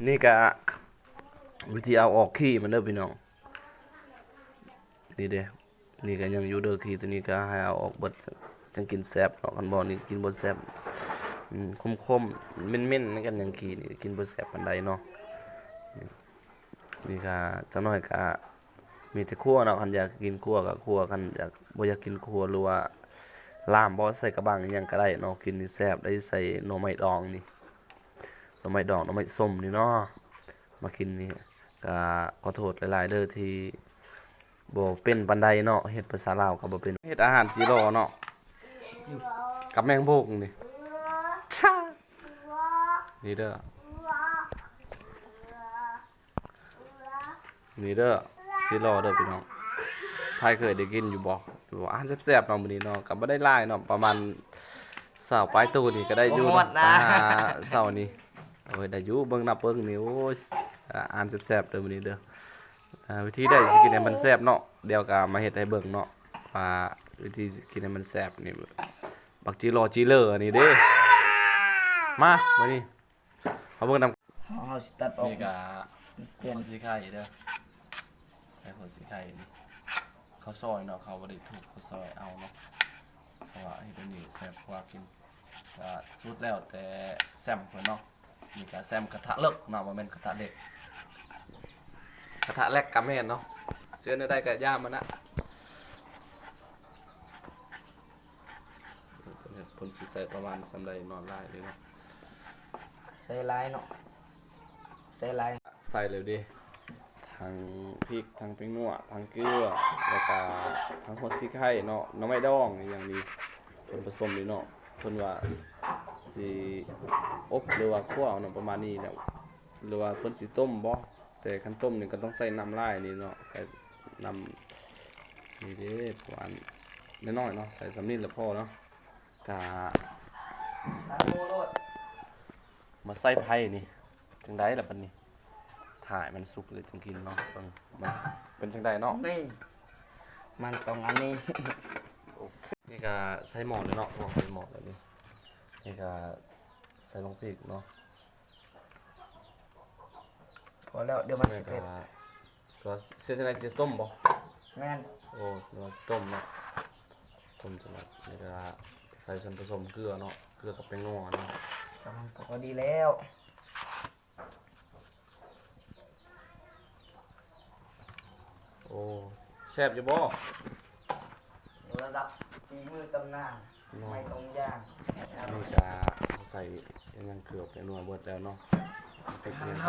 ນີ້ກະວິທີເອົາອອກຂີ້ມັນເດີພີ່ນ້ອງ. ນີ້ເດ້ ນີ້ກະຍັງຢູ່ເດີ ຂີ້ໂຕນີ້ກະໃຫ້ເອົາອອກເບິດ ຈັ່ງກິນແຊບເນາະ. ຄັນບໍ່ນີ້ກິນບໍ່ແຊບ ອືມ ຂົມໆ ເໝັນໆ ນີ້ກັນຍັງຂີ້ນີ້ກິນບໍ່ແຊບປານໃດເນາະ. ນີ້ກະຈັກໜ້ອຍກະ ມີແຕ່ຂົ້ວເນາະ. ຄັນຢາກກິນຂົ້ວກະຂົ້ວ ຄັນຢາກ ບໍ່ຢາກກິນຂົ້ວ ຫຼືວ່າລາມບໍ່ ໃສ່ກະບັງອີ່ຫຍັງກະໄດ້ເນາະ. ກິນນີ້ແຊບໄດ້ ໃສ່ໜໍ່ໄມ້ດອງນີ້ ໜໍ່ໄມ້ດອງ ໜໍ່ໄມ້ສົ້ມນີ້ເນາະ ມາກິນນີ້. ກະຂໍໂທດຫຼາຍໆເດີທີ່ບໍ່ເປັນປານໃດເນາະ ເຮັດພາສາລາວກະບໍ່ເປັນ. ເຮັດອາຫານຈີລໍເນາະ ກັບແມງໂບກນີ້ ນີ້ເດີ. ນີ້ເດີ ຈີລໍເດີພີ່ນ້ອງ. ໃຜເຄີຍໄດ້ກິນຢູ່ບໍ່? ອາຫານແຊບໆເນາະມື້ນີ້ເນາະ. ກະບໍ່ໄດ້ຫຼາຍເນາະ ປະມານຊາວປາຍໂຕນີ້ກະໄດ້ຢູ່ ບໍ່ຮອດນະ ເຊົ້ານີ້. ໂອ້ຍ ໄດ້ຢູ່ ເບິ່ງນັບເບິ່ງນີ້. ໂອ້ຍ ອາຫານແຊບໆເດີມື້ນີ້ເດີ. ວິທີໃດຊິກິນໃຫ້ມັນແຊບເນາະ ດຽວກະມາເຮັດໃຫ້ເບິ່ງເນາະ ວ່າວິທີຊິກິນໃຫ້ມັນແຊບນີ້ ບັກຈີລໍຈີເລີອັນນີ້ເດ້. ມາ ມື້ນີ້ ເຮົາເບິ່ງນຳ. ເຮົາ ເຮົາຊິຕັດອອກ ນີ້ກະຫົວສີໄຄເດີ ໃສ່ຫົວສີໄຄນີ້. ເຂົ້າຊອຍເນາະ ເຂົາບໍ່ໄດ້ທຸບ ເຂົ້າຊອຍເອົາເນາະ ເພາະວ່າເຮັດແບບນີ້ແຊບກວ່າກິນ. ກະສຸດແລ້ວແຕ່ແຊມເພິ່ນເນາະ. ນີ້ກະແຊມກະທະເລິກເນາະ ບໍ່ແມ່ນກະທະເຫຼັກ. ກະທະເຫຼັກກະແມ່ນເນາະ ເຊື່ອແນວໃດກະຢ່າມັນນະ. ເພິ່ນຊິໃສ່ປະມານສ່ຳໃດເນາະ ຫຼາຍເລີຍເນາະ. ໃສ່ຫຼາຍເນາະ ໃສ່ຫຼາຍ. ໃສ່ແລ້ວເດ້ ທັງພິກ ທັງແປ້ງນົວ ທັງເກືອ ແລ້ວກະທັງຫົວສີໄຄເນາະ ໜໍ່ໄມ້ດອງອີ່ຫຍັງນີ້ ເພິ່ນປະສົມນີ້ເນາະ. ເພິ່ນວ່າຊິອົບ ຫຼືວ່າຂົ້ວເອົາເນາະ ປະມານນີ້ແຫຼະ ຫຼືວ່າເພິ່ນຊິຕົ້ມບໍ່. ແຕ່ຄັນຕົ້ມນີ້ກະຕ້ອງໃສ່ນ້ຳຫຼາຍນີ້ເນາະ ໃສ່ນ້ຳນີ້ເດ້ ປະມານນ້ອຍໆເນາະ ໃສ່ສ່ຳນີ້ລະພໍເນາະ. ກະມາໃສ່ໄຟນີ້ ຈັ່ງໃດລະບັດນີ້ ຖ້າໃຫ້ມັນສຸກເລີຍຈຶ່ງກິນເນາະ. ເບິ່ງມັນເປັນຈັ່ງໃດເນາະ ນີ້ ມັນຕ້ອງອັນນີ້. ນີ້ກະໃສ່ໝໍ້ແລ້ວເນາະ ພວກໃສ່ໝໍ້ແລ້ວນີ້ ນີ້ກະໃສ່ບັກພິກເນາະ. ພໍແລ້ວ ດຽວມັນຊິເຜັດ. ແລ້ວກະ ເຮັດຈັ່ງໃດ ຊິຕົ້ມບໍ່? ແມ່ນ. ໂອ້ ຊິຕົ້ມເນາະ ຕົ້ມຈັ່ງໃດ. ແລ້ວກະໃສ່ສ່ວນປະສົມເກືອເນາະ ເກືອກັບແປ້ງນົວເນາະ. ກຳລັງພໍດີແລ້ວ. ໂອ້ ແຊບຢູ່ບໍ່? ລະດັບສີມືຕຳນານ ເນາະ ໄມ້ຕົງຢາງ. ນີ້ກະເຮົາໃສ່ຫຍັງ ເກືອແປ້ງນົວເບິດແລ້ວເນາະ ເປັນຫຍັງ